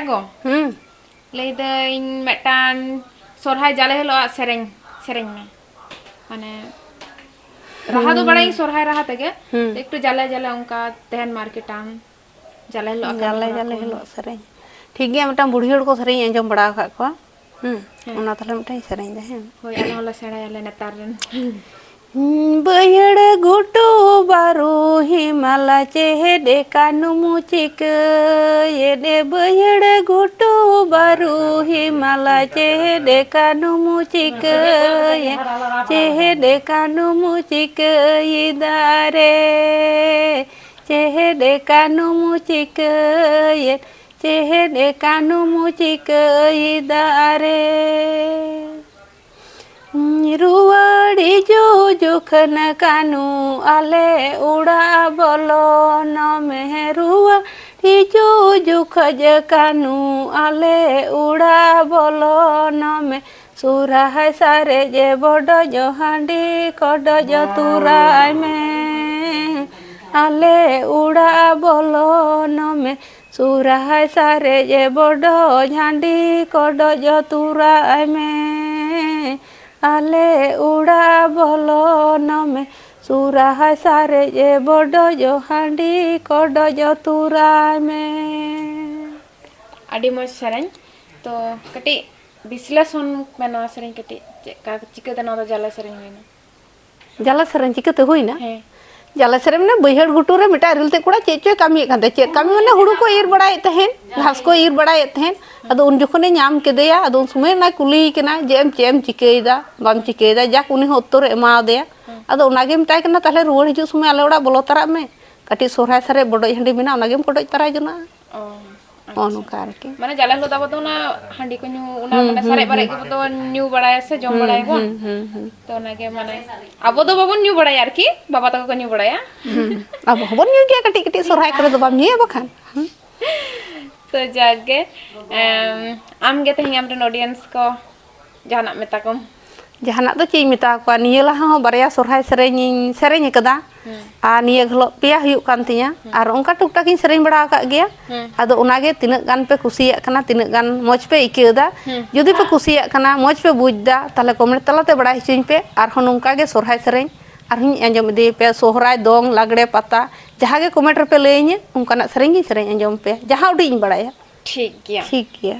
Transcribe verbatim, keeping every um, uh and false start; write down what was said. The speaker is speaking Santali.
ᱜᱚ, ᱦᱩᱸ᱾ ᱞᱟᱹᱭᱫᱟᱹᱧ ᱢᱤᱫᱴᱟᱝ ᱥᱚᱨᱦᱟᱭ ᱡᱟᱞᱮ ᱦᱤᱞᱳᱜ ᱟᱜ ᱥᱮᱨᱮᱧ, ᱥᱮᱨᱮᱧ ᱢᱮ᱾ ᱢᱟᱱᱮ ᱨᱟᱦᱟ ᱫᱚ ᱵᱟᱲᱟᱭᱟᱹᱧ ᱥᱚᱨᱦᱟᱭ ᱨᱟᱦᱟ ᱛᱮᱜᱮ, ᱦᱩᱸ᱾ ᱛᱚ ᱮᱠᱴᱩ ᱡᱟᱞᱮ ᱡᱟᱞᱮ ᱚᱱᱠᱟ ᱛᱟᱦᱮᱱ ᱢᱟ ᱟᱨᱠᱤ ᱴᱟᱱ᱾ ᱡᱟᱞᱮ ᱦᱤᱞᱳᱜ ᱟᱠᱟᱱ ᱡᱟᱞᱮ, ᱛᱟᱵᱚᱱᱟ ᱡᱟᱞᱮ ᱠᱚ᱾ ᱦᱤᱞᱳᱜ ᱥᱮᱨᱮᱧ᱾ ᱴᱷᱤᱠ ᱜᱮᱭᱟ, ᱢᱤᱫᱴᱟᱝ ᱵᱩᱲᱦᱤ ᱦᱚᱲ ᱠᱚ ᱥᱮᱨᱮᱧ ᱟᱸᱡᱚᱢ ᱵᱟᱲᱟ ᱟᱠᱟᱫ ᱠᱚᱣᱟ᱾ ᱦᱩᱸ, ᱦᱮᱸ᱾ ᱚᱱᱟ ᱛᱟᱦᱞᱮ ᱢᱤᱫᱴᱟᱝ ᱤᱧ ᱥᱮᱨᱮᱧ ᱫᱟ, ᱦᱮᱸ᱾ ᱦᱳᱭ, ᱟᱞᱮ ᱦᱚᱸᱞᱮ ᱥᱮᱬᱟᱭᱟᱞᱮ ᱱᱮᱛᱟᱨ ᱨᱮᱱ᱾ ᱵᱟᱹᱭᱦᱟᱹᱲ ᱜᱷᱩᱴᱩ ᱵᱟᱹᱨᱩ ᱦᱤᱢᱟᱞᱟ ᱪᱮᱦᱮᱫ ᱮ ᱠᱟᱹᱱᱩᱢ ᱪᱤᱠᱟᱹᱭᱮᱫ ᱮ, ᱵᱟᱹᱭᱦᱟᱹᱲ ᱜᱷᱩᱴᱩ ᱵᱟᱹᱨᱩ ᱦᱤᱢᱟᱞᱟ ᱪᱮᱦᱮᱫ ᱮ ᱠᱟᱹᱱᱩᱢ ᱪᱤᱠᱟᱹᱭᱮᱫ, ᱪᱮᱦᱮᱫ ᱮ ᱠᱟᱹᱱᱩᱢ ᱪᱤᱠᱟᱹᱭᱮᱫᱟ ᱨᱮ, ᱪᱮᱦᱮᱫ ᱮ ᱠᱟᱹᱱᱩᱢ ᱪᱤᱠᱟᱹᱭᱮᱫ, ᱪᱮᱦᱮᱫ ᱮ ᱠᱟᱹᱱᱩᱢ ᱪᱤᱠᱟᱹᱭᱮᱫᱟ ᱨᱮ᱾ ᱨᱩᱣᱟᱹᱲ ᱦᱤᱡᱩᱜ ᱡᱚᱠᱷᱚᱱ ᱠᱟᱹᱱᱩ ᱟᱞᱮ ᱚᱲᱟᱜ ᱵᱚᱞᱚᱱ ᱢᱮ, ᱨᱩᱣᱟᱹᱲ ᱦᱤᱡᱩᱜ ᱡᱚᱠᱷᱚᱡ ᱠᱟᱹᱱᱩ ᱟᱞᱮ ᱚᱲᱟᱜ ᱵᱚᱞᱚᱱ ᱢᱮ, ᱥᱚᱨᱦᱟᱭ ᱥᱟᱨᱮᱡ ᱵᱚᱰᱚᱡ ᱦᱟᱺᱰᱤ ᱠᱚᱰᱚᱡ ᱛᱚᱨᱟᱭ ᱢᱮ, ᱟᱞᱮ ᱚᱲᱟᱜ ᱵᱚᱞᱚᱱ ᱢᱮ, ᱥᱚᱨᱦᱟᱭ ᱥᱟᱨᱮᱡ ᱵᱚᱰᱚᱡ ᱦᱟᱺᱰᱤ ᱠᱚᱰᱚᱡ ᱛᱚᱨᱟᱭ ᱢᱮ, ᱟᱞᱮ ᱚᱲᱟᱜ ᱵᱚᱞᱚᱱ ᱢᱮ, ᱥᱚᱨᱦᱟᱭ ᱥᱟᱨᱮᱡ ᱵᱚᱰᱚᱡ ᱦᱟᱺᱰᱤ ᱠᱚᱰᱚᱡ ᱛᱚᱨᱟᱭ ᱢᱮ᱾ ᱟᱹᱰᱤ ᱢᱚᱡᱽ ᱥᱮᱨᱮᱧ᱾ ᱛᱚ ᱠᱟᱹᱴᱤᱡ ᱵᱤᱥᱞᱮᱥᱚᱱ ᱢᱮ ᱱᱚᱣᱟ ᱥᱮᱨᱮᱧ ᱠᱟᱹᱴᱤᱡ, ᱪᱮᱫ ᱠᱟ ᱪᱤᱠᱟᱹᱛᱮ ᱱᱚᱣᱟ ᱫᱚ ᱡᱟᱞᱮ ᱥᱮᱨᱮᱧ ᱦᱩᱭᱱᱟ? ᱡᱟᱞᱮ ᱥᱮᱨᱮᱧ ᱪᱤᱠᱟᱹᱛᱮ ᱦᱩᱭᱱᱟ? ᱦᱮᱸ᱾ ᱡᱟᱞᱮ ᱥᱮᱨᱮᱧ ᱢᱟᱱᱮ ᱵᱟᱹᱭᱦᱟᱹᱲ ᱜᱷᱩᱴᱩ ᱨᱮ ᱢᱤᱫᱴᱟᱝ ᱤᱨᱤᱞ ᱛᱮ ᱠᱚᱲᱟ ᱪᱮᱫ ᱪᱚᱭ ᱠᱟᱹᱢᱤᱭᱮᱫ ᱠᱟᱱ ᱛᱟᱦᱮᱸᱫ᱾ ᱪᱮᱫ ᱠᱟᱹᱢᱤ ᱢᱟᱱᱮ ᱦᱩᱲᱩ ᱠᱚ ᱤᱨ ᱵᱟᱲᱟᱭᱮᱫ ᱛᱟᱦᱮᱸᱫ, ᱜᱷᱟᱥ ᱠᱚ ᱤᱨ ᱵᱟᱲᱟᱭᱮᱫ ᱛᱟᱦᱮᱸᱫ᱾ ᱟᱫᱚ ᱩᱱ ᱡᱚᱠᱷᱚᱱᱮ ᱧᱟᱢ ᱠᱮᱫᱮᱭᱟ, ᱟᱫᱚ ᱩᱱ ᱥᱚᱢᱚᱭ ᱚᱱᱟ ᱠᱩᱞᱤᱭᱮ ᱠᱟᱱᱟ ᱡᱮ, "ᱮᱢ ᱪᱮᱫ ᱮᱢ ᱪᱤᱠᱟᱹᱭᱮᱫᱟ, ᱵᱟᱢ ᱪᱤᱠᱟᱹᱭᱮᱫᱟ?" ᱡᱟᱠ ᱩᱱᱤ ᱦᱚᱸ ᱩᱛᱛᱚᱨᱮ ᱮᱢᱟᱣᱟᱫᱮᱭᱟ᱾ ᱦᱮᱸ᱾ ᱟᱫᱚ ᱚᱱᱟᱜᱮ ᱢᱮᱛᱟᱭ ᱠᱟᱱᱟ, "ᱛᱟᱦᱞᱮ ᱨᱩᱣᱟᱹᱲ ᱦᱤᱡᱩᱜ ᱥᱚᱢᱚᱭ ᱟᱞᱮ ᱚᱲᱟᱜ ᱵᱚᱞᱚ ᱛᱟᱨᱟᱜ ᱢᱮ, ᱠᱟᱹᱴᱤᱡ ᱥᱚᱨᱦᱟᱭ ᱥᱟᱨᱮᱡ ᱵᱚᱰᱚᱡ ᱦᱟᱺᱰᱤ ᱢᱮᱱᱟᱜᱼᱟ, ᱚᱱᱟᱜᱮᱢ ᱠᱚᱰᱚᱡ ᱛᱟᱨᱟ ᱡᱚᱱᱟᱜᱼᱟ᱾" ᱚ, ᱱᱚᱜᱼᱚ ᱟᱪᱪᱷᱟ᱾ ᱱᱚᱝᱠᱟ ᱟᱨᱠᱤ᱾ ᱢᱟᱱᱮ ᱡᱟᱞᱮ ᱦᱤᱞᱳᱜ ᱫᱚ ᱟᱵᱚ ᱫᱚ ᱚᱱᱟ ᱦᱟᱺᱰᱤ ᱠᱚ ᱧᱩ, ᱚᱱᱟ ᱦᱩᱸ, ᱢᱟᱱᱮ ᱦᱩᱸ, ᱥᱟᱨᱮᱡ ᱦᱩᱸ᱾ ᱵᱟᱨᱮᱡ ᱜᱮᱵᱚ ᱫᱚ ᱧᱩ ᱵᱟᱲᱟᱭᱟ ᱥᱮ ᱡᱚᱢ ᱦᱩᱸ, ᱵᱟᱲᱟᱭᱟᱵᱚᱱ᱾ ᱦᱩᱸ, ᱦᱩᱸ, ᱦᱩᱸ᱾ ᱛᱚ ᱚᱱᱟᱜᱮ ᱢᱟᱱᱮ ᱟᱵᱚ ᱫᱚ ᱵᱟᱵᱚᱱ ᱧᱩ ᱵᱟᱲᱟᱭᱟ ᱟᱨᱠᱤ, ᱵᱟᱵᱟ ᱛᱟᱠᱚ ᱠᱚ ᱧᱩ ᱵᱟᱲᱟᱭᱟ᱾ ᱦᱩᱸ᱾ ᱟᱵᱚ ᱦᱚᱸᱵᱚᱱ ᱧᱩᱭ ᱜᱮᱭᱟ ᱠᱟᱹᱴᱤᱡ ᱠᱟᱹᱴᱤᱡ, ᱥᱚᱨᱦᱟᱭ ᱠᱚᱨᱮ ᱫᱚ ᱵᱟᱢ ᱧᱩᱭᱟ ᱵᱟᱠᱷᱟᱱ᱾ ᱦᱩᱸ᱾ ᱛᱚ ᱡᱟᱠ ᱜᱮ, ᱮᱢ, ᱟᱢ ᱜᱮ ᱛᱮᱦᱮᱧ ᱟᱢᱨᱮᱱ audience ᱠᱚ ᱡᱟᱦᱟᱱᱟᱜ ᱢᱮᱛᱟ ᱠᱚᱢ᱾ ᱡᱟᱦᱟᱱᱟᱜ ᱫᱚ ᱪᱮᱫ ᱤᱧ ᱢᱮᱛᱟ ᱠᱚᱣᱟ, ᱱᱤᱭᱟᱹ ᱞᱟᱦᱟ ᱦᱚᱸ ᱵᱟᱨᱭᱟ ᱥᱚᱨᱦᱟᱭ ᱥᱮᱨᱮᱧ ᱤᱧ ᱥᱮᱨᱮᱧ ᱟᱠᱟᱫᱟ᱾ ᱦᱩᱸ᱾ ᱟᱨ ᱱᱤᱭᱟᱹ ᱜᱷᱟᱹᱞᱚᱜ ᱯᱮᱭᱟ ᱦᱩᱭᱩᱜ ᱠᱟᱱ ᱛᱤᱧᱟ᱾ ᱦᱩᱸ᱾ ᱟᱨ ᱚᱱᱠᱟ ᱴᱩᱠ ᱴᱟᱠ ᱤᱧ ᱥᱮᱨᱮᱧ ᱵᱟᱲᱟ ᱟᱠᱟᱫ ᱜᱮᱭᱟ᱾ ᱦᱩᱸ᱾ ᱟᱫᱚ ᱚᱱᱟᱜᱮ ᱛᱤᱱᱟᱹᱜ ᱜᱟᱱ ᱯᱮ ᱠᱩᱥᱤᱭᱟᱜ ᱠᱟᱱᱟ, ᱛᱤᱱᱟᱹᱜ ᱜᱟᱱ ᱢᱚᱡᱽ ᱯᱮ ᱟᱹᱭᱠᱟᱹᱣ ᱮᱫᱟ᱾ ᱦᱩᱸ᱾ ᱡᱩᱫᱤ ᱯᱮ ᱠᱩᱥᱤᱭᱟᱜ ᱠᱟᱱᱟ, ᱢᱚᱡᱽ ᱯᱮ ᱵᱩᱡᱽ ᱮᱫᱟ, ᱛᱟᱦᱞᱮ comment ᱛᱟᱞᱟᱛᱮ ᱵᱟᱲᱟᱭ ᱦᱚᱪᱚᱧ ᱯᱮ᱾ ᱟᱨᱦᱚᱸ ᱱᱚᱝᱠᱟ ᱜᱮ ᱥᱚᱨᱦᱟᱭ ᱥᱮᱨᱮᱧ ᱟᱨᱦᱚᱸᱧ ᱟᱸᱡᱚᱢ ᱤᱫᱤᱭᱟᱯᱮᱭᱟ᱾ ᱥᱚᱦᱨᱟᱭ, ᱫᱚᱝ, ᱞᱟᱜᱽᱲᱮ, ᱯᱟᱛᱟ, ᱡᱟᱦᱟᱸ ᱜᱮ comment ᱨᱮᱯᱮ ᱞᱟᱹᱭᱟᱹᱧᱟᱹ, ᱚᱱᱠᱟᱱᱟᱜ ᱥᱮᱨᱮᱧ ᱜᱤᱧ ᱥᱮᱨᱮᱧ ᱟᱸᱡᱚᱢ ᱟᱯᱮᱭᱟ, ᱡᱟᱦᱟᱸ ᱩᱰᱤᱡ ᱤᱧ ᱵᱟᱲᱟᱭᱟ᱾ ᱴᱷᱤᱠ ᱜᱮᱭᱟ᱾ ᱴᱷᱤᱠ ᱜᱮᱭᱟ᱾